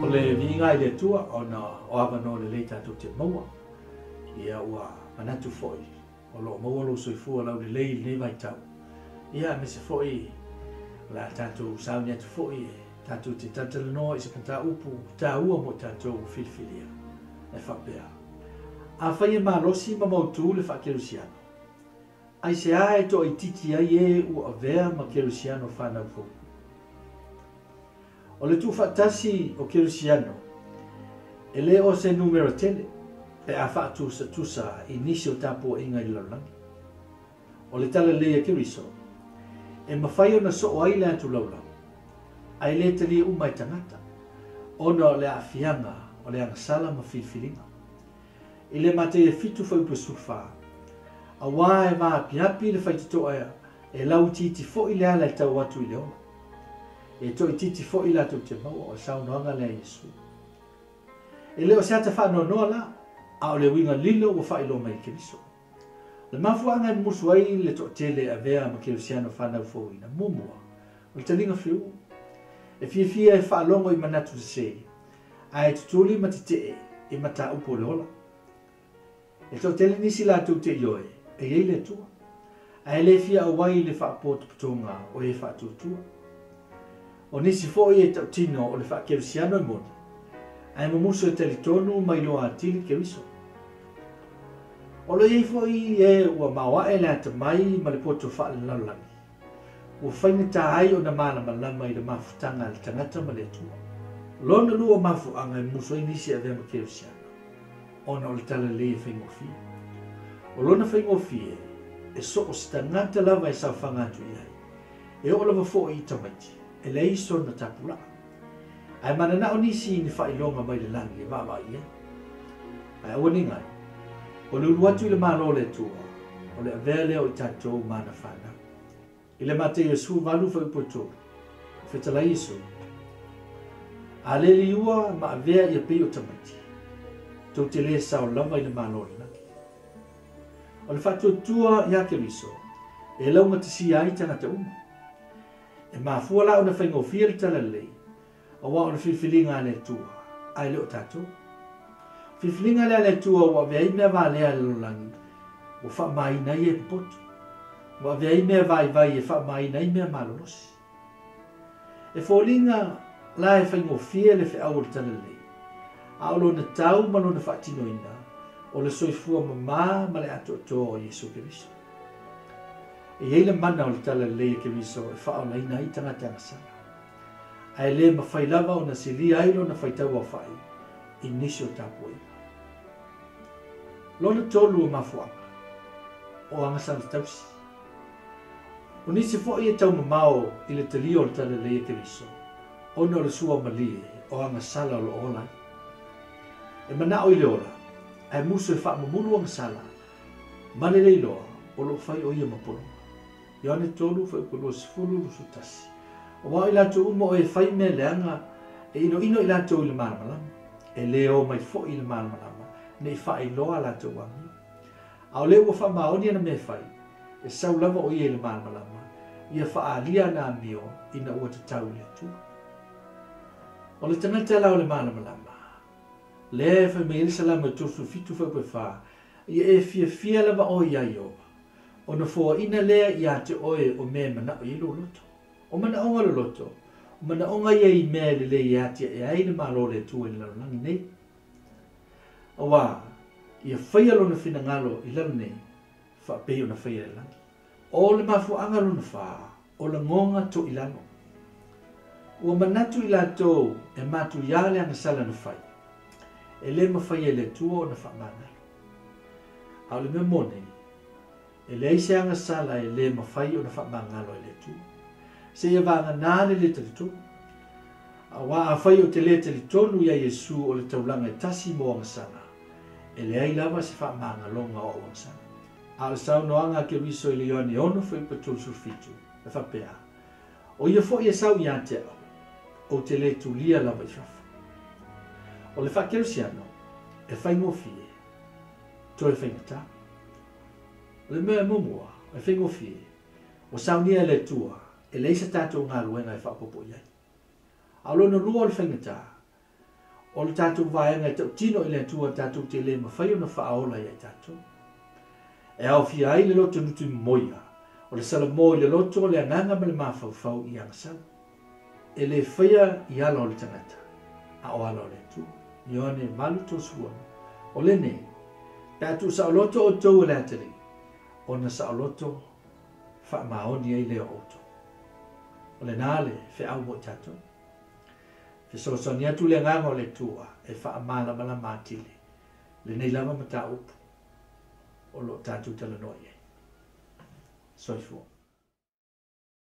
O le viiga i le Atua ona o avanoa lelei tatou te maua. Ia ua manatu foi o lo o maua lou soifua laulelei i lenei vaitau. Ia aemaise foi o le a tatou sauni atu foi e tatou te talatalanoa i se mataupu taua mo i tatou ua filifilia. E faapea, afai e malosi ma mautu le faakerisiano, aisea e toaitiiti ai e ua avea ma kerisiano fanau fou? O le tuufaatasi o kerisiano e le o se numera tele pe a faatusatusa i nisi o tapuaiga i le lalolagi. O le talalelei a Keriso, e mafai ona soo ai le atu laulau, ae le talia uma e tagata, ona o le aafiaga o le agasala ma filifiliga. I le Mataia 7 fuaiupu 14, auā e vaapiapi le faitotoa e lauitiiti foi le ala e tau atu i le ola. E toaitiiti foi latou te maua, o le saunoaga lea a Iesu. E le o se ata faanoanoa la, a o le uiga lilo ua faailoa mai e Keriso. O le mafuaaga e mumusu ai le toatele e avea ma kerisiano fanau fouina, muamua, o le taliga fiu. E fiafia e faalogo i manatu sese, ae tutuli ma tetee i mataupu o le ola. E toatele nisi latou te ioe e i ai le Atua, ae le fia auai i le faapotopotoga o e faatuatua. O nisi foi e tautino o le faakerisiano e moni, ae mumusu e talitonu ma iloa atili Keriso. O lo o i ai foi e ua maoae le atamai ma le poto faalelalolagi, ua faigata ai ona malamalama i le mafutaga a le tagata ma le Atua. Lona lua o mafuaaga e mumusu ai nisi e avea ma kerisiano, ona o le talalelei e faigofie. O lona faigofie, e so o se tagata lava e saofaga atu i ai, e oo lava foi i tamaiti, e leai sona tapulaa. Ae mananao nisi i ni faailoga mai le lagi e vaavaai i ai. Ae aua ne i galo, o le ulu atu i le Malo o le Atua, o le avea lea o i tatou ma ana fanau. I le Mataio 18 fuaiupu e 3, fetalai Iesu, A le liua ma avea ia pei o tamaiti, tou te le sao lava i le Malo o le lagi. O le faatuatua iā Keriso, e laugatasia ai tagata uma. E mafua la ona faigofie le talalelei, auā o le filifiliga a le Atua, ae le o tatou. O filifiliga lea a le Atua ua avea ai mea valea a le lalolagi, ua faamāina ai e popoto. Ua avea ai mea vaivai e faamāina ai mea malolosi. E foliga la e faigofie le feau o le talalelei, a o lona tau ma lona faatinoina, o le soifua mamā ma le atoatoa o Iesu Keriso. E i ai le mana o le talalelei a Keriso e faaolaina ai tagata agasala, ae le mafai lava ona silia ai lona faitau aofai i nisi o tapuaiga. Lona tolu o mafuaaga, o agasala tausi. O nisi foi e taumamao i le talia o le talalelei a Keriso, ona o le suamalie o agasala o lo o ola ai. E manao i le ola, ae musu e faamamulu agasala ma le le iloa o lo o fai o ia ma pologa. Ioane 3 fuaiupu 20 21. Auā o i latou uma o e fai mea leaga, e inoino i latou i le malamalama, e le o mai foi i le malamalama, ne i faailoa a latou amio. A o lea ua faamaoni ana mea e fai, e sau lava o ia i le malamalama, ia faaalia ana amio ina ua tatau i le Atua. O le tagata la o le malamalama, lea e fai mai ai le Salamo e 37 fuaiupu e 4, ia e fiafia lava oe iā Ieova, ona foaina lea iā te oe o mea e manao i ai lou loto. O manaoga o le loto, o manaoga ia i mea e lelei e atiae ai le Malo o le Atua i le lalolagi nei. Auā, ia faia lona finagalo i lalo nei, faapei ona faia i le lagi. O le mafuaaga lona fa, o lagoga toilalo. Ua manatu i latou e matuiā le agasala na fai, e le mafai e le Atua ona faamagalo. A o le mea moni, e leai se agasala e le mafai ona faamagalo e le Atua. Seia vagana le le talitonu. Auā afai ou te le talitonu iā Iesu o le taulaga e tasi mo agasala, e leai lava se faamagaloga o au agasala. A o le saunoaga a Keriso i le Ioane 6 fuaiupu 37, e faapea, O ia foi e sau ia te au, ou te le tulia lava i fafo. O le faakerisiano, e faigofie, toe faigata. O le mea muamua, e faigofie, ua saunia e le Atua, e leai se tatou galuega e faaopoopo i ai. A o lona lua o le faigata, O le tatou vaega e tautino i le Atua tatou te le mafai ona faaola ia i tatou. E aofia ai le loto nutumoia, o le salamo i le loto, le agaga ma le mafaufau i agasala. E le faia i ala o le tagata, a o ala o le Atua. Ioane 8:36. O lenei, pe a tuusaoloto outou e le atalii, ona saoloto faamaoni ai lea o outou. O lena le feau mo i tatou. Fesoasoani atu le agaga o le Atua e faamalamalama atili lenei lava mataupu o lo o tatou talanoa i ai. Soifua.